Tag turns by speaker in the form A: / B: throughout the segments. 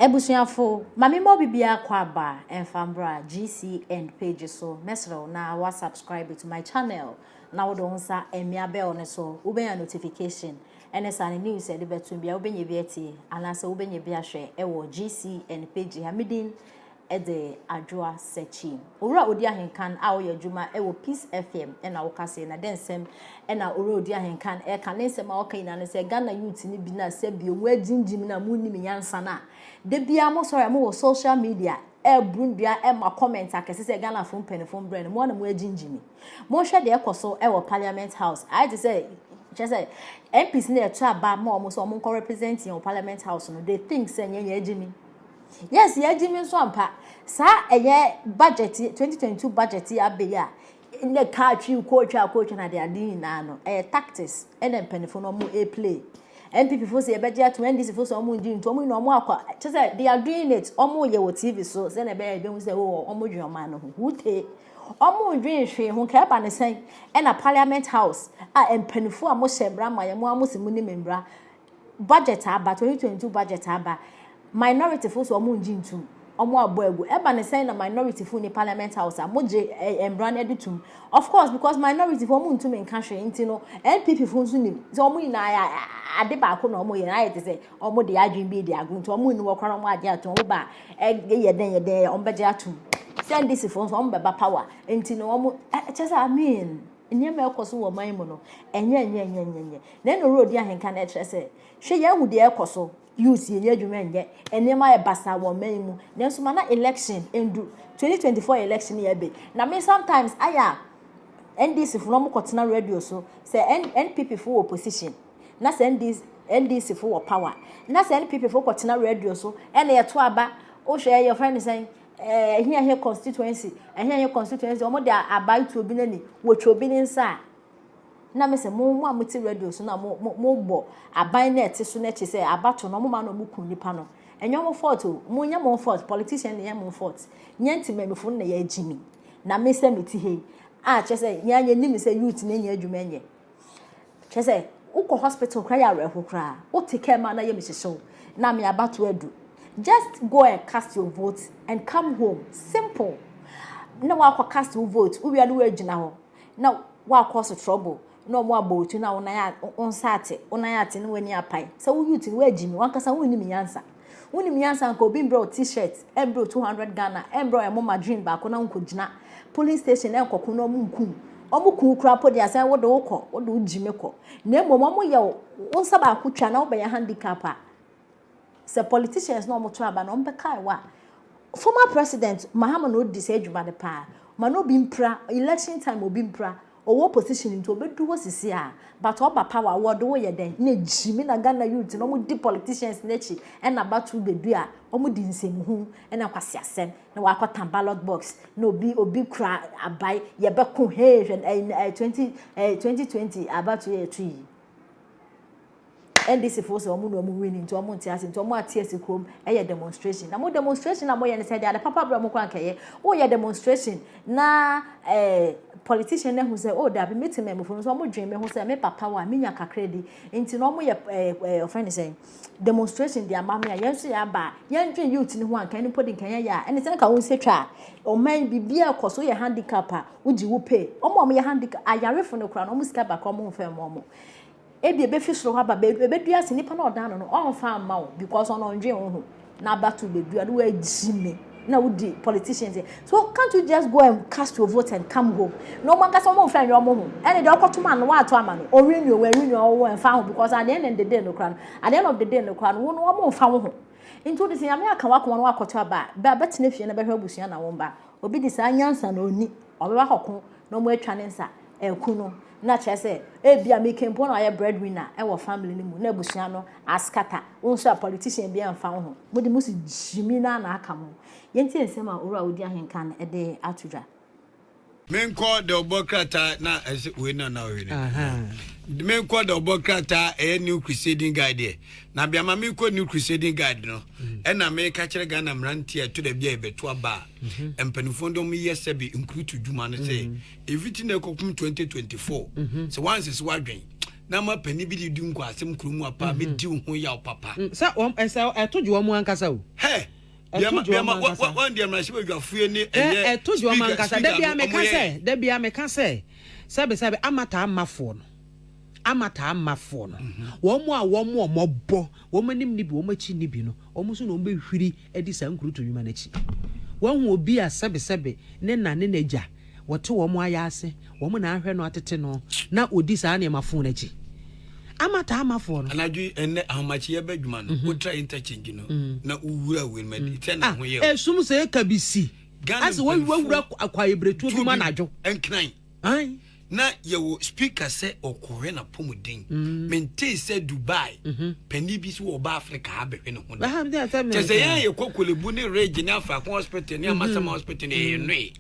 A: Abusuafo, ma me ma obi biara kɔ aba ɛmfa mbra GCN page so, mɛsrɛ wo na wa subscribe to my channel na wode wo nsa amia bell no so, wobɛnya notification ɛne saa ne news ɛde bɛto bia wobɛnya bi atie anaasɛ wobɛnya bi ahwɛ ɛwɔ GCN page ha. Medin ɛde Adwoa Sɛkyi. Owura Odi Ahenkan a ɔyɛ adwuma ɛwɔ Peace FM ɛna wɔka na dɛ nsɛm ɛna Owura Odi Ahenkan ɛka ne nsɛm a ɔka nyinaa no sɛ Ghana youth ni bi na sɛ bi ɔmo agyingyim na mo nim nyansa na de bia mo sɔrɔ mo wɔ social media ɛɛburu ndua, ɛma comment akɛse sɛ Ghana fo mpanyinfo mbrɛ no mo na mo agyingyim. Monhwɛ deɛ ɛkɔ so ɛwɔ Parliament House. Ayɛ te sɛ kyerɛ sɛ MPs ne ɛto aba ma ɔmo sɛ ɔmo nkɔ represent yɛn wɔ Parliament House no, they think sɛ nyɛ agyimi. Yes, yɛ agyimi nso ampa. Saa ɛyɛ budget, 2022 budget yi abɛyi a ne kaa twi kootwa kootwa na de ade nyinaa no, ɛyɛ tactics ɛna mpanyinfo no ɔmo ɛplay. NPP fo sɛ yɛbɛgye ato, NDC fo sɛ ɔmo ngye nto, ɔmo nyinaa ɔmo akɔ kyerɛ sɛ they are doing it. Ɔmo yɛ wɔ TV so sɛnɛ ɛbɛyɛ ebi sɛ ɔmo dwen ɔman no ho wute, ɔmo ndwen hwee ho. Nka ɛba ne sɛn ɛna Parliament House a mpanyinfo a mo hyɛ mbra ma yɛ mo a mo si mo nim mbra, budget aba, 2022 budget aba, minority fo so ɔmo ngye ntum, ɔmo abɔ egu. Ɛba ne sɛn na minority fo ni Parliament House a mo gye ɛ mbra no ɛde tum? Of course, because minority fo ɔmo ntum nka hwee. Nti no NPP fo nso nim sɛ ɔmo nyinaa yɛ ade baako na ɔmo yɛ ayɛ te sɛ ɔmo de adwene bi de agro, nti ɔmo ni wɔ kora ɔmo agye atum. Ɔmo ba ɛyɛ dɛn yɛ dɛn, ɔmo bɛgye atum. Sɛ NDC fo nso ɔmo bɛba power, nti no ɔmo ɛkyɛ sɛ, I mean, nneɛma ɛkɔ so wɔ ɔman mu no ɛnyɛ nyɛ nyɛ nyɛ nyɛ. Na ɛna Owura Odi Ahenka na ɛkyerɛ sɛ hwɛ, yɛn hu deɛ ɛkɔ so. Youth yɛ nyɛ adwuma nyɛ, nneɛma yɛ basa wɔ ɔman mu, nanso ma na election ndu, 2024 election yɛ bɛ na me sometimes ayɛ a NDC fo na ɔmo kɔtena radio so sɛ NPP fo wɔ opposition na sɛ NDC fo wɔ power, na sɛ NPP fo kɔtena radio so ɛna yɛto aba, wohwɛ yɛ fɛn ne sɛn, ɛhia hia constituency, ɛhia hia constituency, wɔn de aba itu obi n'ani, wɔtwa obi ne nsa a, na me sɛ mo a mo te radio so na mo bɔ aban na ɛte so n'akyi sɛ abato na ɔmo ma na ɔmo kun nipa no, ɛnyɛ ɔmo fault o. Mo nyɛ mo fault, politician na yɛ mo fault, nyɛ ntoma na yɛ agyi mi. Na me sɛ me ti he a kyerɛ sɛ nyɛ anyɛ nim sɛ youth na nyɛ adwuma nyɛ. Kyerɛ sɛ wokɔ hospital koraa yɛ awerɛho koraa, wote kaa mu a na yɛ me hyehyew na me abato adu. Just go and cast your vote and come home, simple. Na wakɔ cast your vote, wowia no woagyina hɔ na wakɔ so trouble na ɔmo abɔ otu na wo nan, wo nsa ate, wo nan ate na w'ani apae sɛ wo youth no woagyi mi wankasa. Wonnim nyansa, wonim nyansa nka obi mbrɛ wo T-shirt, ɛmbrɛ wo 200 Ghana, ɛmbrɛ wo ɛmo margarine baako na nkɔgyina polling station ɛnkɔko na ɔmo nkum. Ɔmo kun kura po de asɛn wode wo kɔ, wode wo gyi mi kɔ. Na mmom ɔmo yɛ wo nsa baako twa na wobɛyɛ handicap a sɛ politicians na ɔmo to aba na ɔmo bɛka wa. Former President Mahama na odi sɛ adwuma no paa ma na obi mpira election time, obi mpira ɔwɔ position nti obedu hɔ sisi a, but ɔba power wɔde wɔyɛ dɛn na gyimi na Ghana youth na ɔmo di politicians n'akyi ɛna bato bedu a ɔmo di nsɛmhu ɛna kwasi asɛm na wakɔta ballot box na obi kura abae yɛbɛko hee. Hwɛ ɛɛ ɛɛ twenty ɛɛ 2020 abato yɛ etu yi, NDC fo sɛ ɔmo na ɔmo win nti ɔmo nte ase, nti ɔmo ate ase kurom ɛyɛ demonstration. Na mo demonstration na mo yɛ no sɛ de ade papa brɛ mo kora nkɛyɛ. Woyɛ demonstration na politician na hu sɛ, oh dabi, mi te mɛmufo nso ɔmo dwen mi ho sɛ me papa wa mi nya kakra di, nti na ɔmo yɛ ɔfɛn ne sɛ demonstration de ama mi a yɛn nso yɛ aba, yɛn dwen youth ne ho anka ne mpo de nkɛyɛ yɛ a ɛne sɛ nka wɔn nsa twa a ɔman biribi a kɔ so yɛ handicap a wogye wo pay. Ɔmo a ɔmo yɛ handicap ayarefo no kora no, ɔmo sika baako ɔmo nfɛn mu, ɔmo ebi ebefi soro hɔ aba ebedua ase nipa na ɔdan no ɔnfa ama wo because ɔno ɔndwen wo ho. Na abato bedua no wagyi me na wodi politicians. So can't you just go and cast your vote and come home? Na ɔmo ankasa ɔmo nfɛn nyɛ ɔmo ho ɛne deɛ ɔkɔto ma no waato ama no ɔwi ni o ɛwi ni ɔwɔ ɛnfa ho, because at the end of the day no kora no, at the end of the day no kora no, wɔn ɔmo nfa wo ho. Nti wode sɛ Nyame aka wakoma no wakɔto aba a bɛ abɛtena fie na bɛhwɛ abusua na wɔn ba. Obi de saa nyansa na oni ɔbɛba kɔko na ɔmo atwa ne nsa ɛku no, na kyerɛ sɛ ebi a meke mpo na ɔyɛ breadwinner ɛwɔ family no mu na abusua no askata. Wo nso a politician bi amfa wo ho, mo de mo si gyimi na na aka mo. Yɛntie nsɛm a Owura Odi Ahenka no ɛde ato dwa.
B: Menkɔ de ɔbɔ krataa na ɛsɛ wei na wei ne menkɔ de ɔbɔ krataa ɛyɛ New Crusading Guide deɛ na biama menkɔ New Crusading Guide no ɛna meka kyerɛ Ghana mmeranteɛ a ɛto da bi a yɛbɛto aba a mpanimfoɔ de ɔmo yɛ sɛbi nkurutu dwuma no sɛ ɛfiti na ɛkɔkum 2024 sɛ wansese wadwen. Na ma panin bi de di nkwaasɛm kurom a paa medi wo ho yaw papa.
C: Sɛ wɔn ɛsɛ ɛto gye wɔn ankasa o.
B: Hɛ!
C: Ɛto gye wɔn ankasa.
B: Wɔn deɛ mmarahyɛbadwafoɔ ne ɛyɛ
C: ɛto gye wɔn ankasa.
B: Speaker
C: Dabi a
B: no
C: meka
B: wɔn yɛ.
C: sɛ dabi a meka sɛ sɛbi sɛbi amata amafoɔ no amata amafoɔ no wɔn a wɔn a wɔbɔ wɔn anim ni bi wɔn akyi ni bi no wɔn nso na wɔn bɛhwiri adi saa nkurutu nnwuma no akyi. Wɔahu obi a sɛbi sɛbi ne na ne n'agya wɔte wɔn ayɛ ase wɔn na ahwɛ no atete no na odi saa nneɛma fon no akyi. Amata amafoɔ no.
B: Anadwo yi ɛnɛ ahomakye yɛbɛ adwuma no wotra interchange no na wowura wei no ma sɛ na
C: Ah,
B: ho yɛ
C: esum sɛ eka bi si.
B: Ghana
C: Ase wawura
B: mpanyinfoɔ
C: kwaebiretuo bi mu anadwo.
B: Nkran.
C: Ae.
B: Na yɛwɔ speaker sɛ ɔkɔhwɛ n'apɔmuden. Mentee sɛ Dubai panin bi sɛ ɔba Africa ha bɛhwɛ ne ho da. Kyɛ sɛ yɛn a yɛkɔ Korle-Bu ne Ridge ne Afrako Hospital ne Amasaman Hospital no yɛnoe.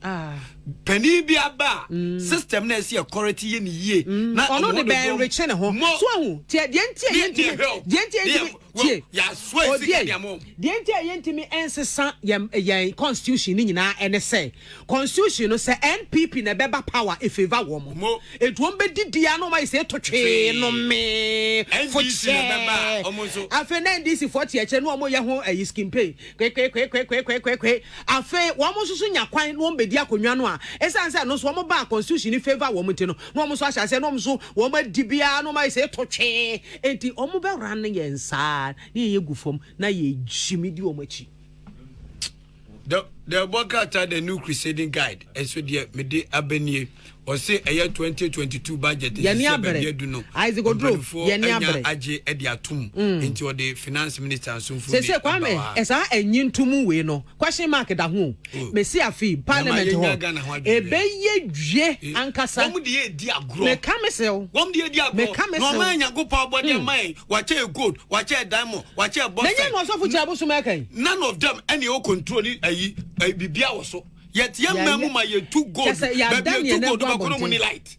B: Panin bi aba a system na ɛsɛ yɛ correct yɛ ne yie. Na
C: Ɔno
B: ɔmo
C: de
B: de
C: bɛn
B: bɔ
C: rekye ne ho.
B: mo
C: So ahu tie deɛ nti a
B: ne
C: yɛntumi
B: ne hwɛ o.
C: deɛ nti a
B: Ne
C: yɛntumi
B: yɛ
C: tie
B: yɛasoa sika
C: odie
B: de ama wɔn.
C: deɛ nti a yɛntumi nsesa yɛn yɛn constitution ne nyinaa ɛne sɛ constitution no sɛ NPP na ɛbɛba power efavour wɔn
B: Mo.
C: etu wɔn bɛ didi ano wɔn ayɛ sɛ eto twee
B: Twee.
C: no mee
B: NDC na ɛbɛba a, ɔmo nso.
C: Afei na NDC foɔ te akyire na wɔn yɛ ho ɛyi skin pay kwekwekwekwekwekwe. Afei wɔn nso so nya kwan na wɔn bɛdi akonnwa no a ɛsiane sɛ ɛno nso wɔn ba constitution ni favour wɔn ti no na wɔn nso ahyɛ aseɛ na wɔn nso wɔn adi biara na wɔn ayɛ sɛ eto twee eti wɔn bɛwura no yɛn saa ne yɛn gu fam na yɛ gyimi di wɔn akyi.
B: The ɛbɔ krataa, The New Crusading Guide, ɛnso deɛ mede abɛnie, ɔse ɛyɛ 2022 budget.
C: Yɛne
B: ɛsisi
C: abere.
B: baabi adu no
C: Isaac Oduro,
B: mpanimfoɔ
C: yɛne
B: anya
C: abere.
B: agye ɛde atom nti ɔde finance minister nso mfoni
C: Sese Kwame
B: aba hɔ.
C: ɛsaa ɛnyi ntomu wei no question mark da ho o.
B: Oh.
C: Mesi afi parliament
B: yɛnya
C: hɔ
B: Ghana ho adwene.
C: ebɛyɛ dwie ankasa.
B: Wɔn de yɛ di agorɔ.
C: Meka me sɛw.
B: Wɔn de yɛ di agorɔ.
C: Meka me
B: na
C: sɛw.
B: ɔman Nyankopɔn abɔdeɛ man wakyɛ yɛ gold, wakyɛ yɛ diamond, wakyɛ yɛ
C: Na nyɛ
B: bauxite.
C: no ɔsɔfo kyerɛ abosom ɛka yi.
B: None of them ɛna ɛwɔ control ni ayi ayi bibia wɔ so yɛte yɛ mmaa mu ma yɛtu gold.
C: Kyɛ sɛ yɛada
B: baabi
C: nea
B: yɛtu
C: ɛnam
B: gold
C: gu
B: bɛkɔ no mu
C: abɔnten.
B: ni light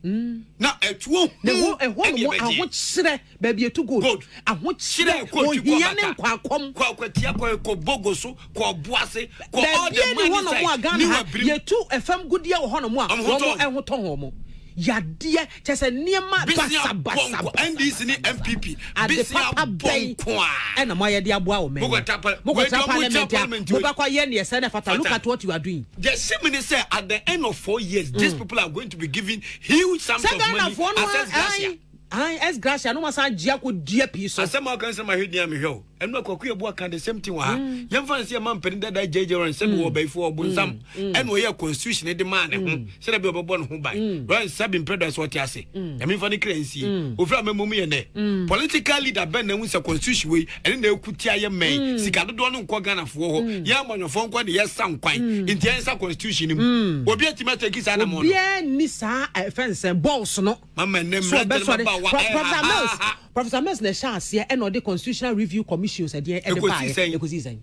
B: na ɛtuo
C: Na
B: hu
C: ɛhɔ ɛhɔ
B: ɛne
C: nom
B: ɛbɛgye.
C: Ahokyerɛ baabi etu gold.
B: Gold.
C: Ahokyerɛ
B: Kyerɛ kɔ twi kɔ
C: ohia ne
B: bata.
C: nkwakɔm.
B: Kɔ akwatia, kɔ bogo so, kɔ ɔboase, kɔ all
C: Baabi
B: the
C: ni
B: money
C: hɔ nom a
B: side
C: Ghana
B: ne
C: ha
B: wa birim.
C: yɛtu ɛfam gudeɛ wɔ hɔ nom a
B: Ɔmo ho
C: wɔn
B: tɔ.
C: ɛho tɔ wɔn yadeɛ kyɛ sɛ nneɛma
B: Bisia
C: basabasa.
B: bɔnko NDC ne NPP
C: Ade
B: bisia
C: papa bɛn
B: bɔnko a
C: ɛna mo ayɛ de aboa wɔ mɛn
B: Mokɔta
C: mokɔtena
B: wei deɛ ɔmo
C: parliament
B: gyina
C: a
B: parliament wei.
C: mobɛkɔ yɛ neɛ sɛ ne fata. Look
B: Fata.
C: at what you are doing.
B: The same ne sɛ at the end of 4 years, these people are going to be given huge sums
C: sɛ
B: of money
C: Ghanafoɔ no
B: as ex gratia.
C: Ayi ex gratia no ma san gye akɔ dua pii so.
B: Asɛm a ɔka nsɛm ahwɛ din a mehwɛ o, ɛno akɔko yɛ boa ka the same thing wɔ ha. Yɛmfa no sɛ yɛma mpanin dada gyegye rɔ nsɛm wɔ ɔbɛyifoɔ ɔbonsam ɛna ɔyɛ constitution de maa ne ho sɛdeɛ bi ɔbɛbɔ ne ho ban rɔ nsa bi mpɛ dɔ sɛ ɔte ase nyame mfa ne kra nsie ofiri a mɛmɔ mu yɛ nɛ political leader bɛn na ehu sɛ constitution wei ɛne na eku tia yɛ mɛn sika dodoɔ no nkɔ Ghanafoɔ hɔ, yɛn amanyɔfoɔ nkɔ ne yɛsa nkwan nti yɛn nsa constitution no mu obi atumi ataki saa na mɔ no.
C: Obiara ni saa ɛfɛn sɛ balls no.
B: Mama nnɛ
C: so
B: mmeranteɛ no
C: ɔbɛsɔre
B: baba wa
C: Professor Mills, Professor Mills na ɛhyɛ aseɛ ɛna ɔde constitutional review commission sɛ deɛ ɛde
B: Ekosi
C: baayɛ.
B: sɛn?
C: Ekosi sɛn?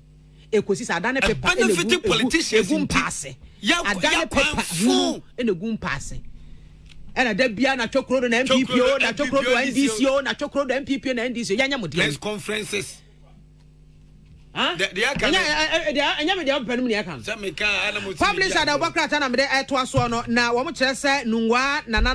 C: Ekosi sɛ adane paper ɛna
B: Benefit
C: egu egu
B: politicians
C: egu
B: nti.
C: mpaase adane
B: Yɛ kwan
C: paper
B: fo.
C: hunu ɛna egu mpaase ɛna da bia na twɛkuro do na NPP
B: Twɛkuro
C: o
B: do
C: na twɛkuro do
B: NPP o,
C: NDC o na twɛkuro do NPP o na NDC o yɛnyɛ mo deɛ.
B: Press conferences.
C: Ah?
B: Deɛ aka no-
C: Ɛnyɛ deɛ ɛnyɛ me deɛ ɔpɛ no mu deɛ ɛka no.
B: Sɛ meka ɛna mo
C: Publisher da ɔbɔ krataa na mede ɛtoa soɔ no na wɔn kyerɛ sɛ Nungua nana.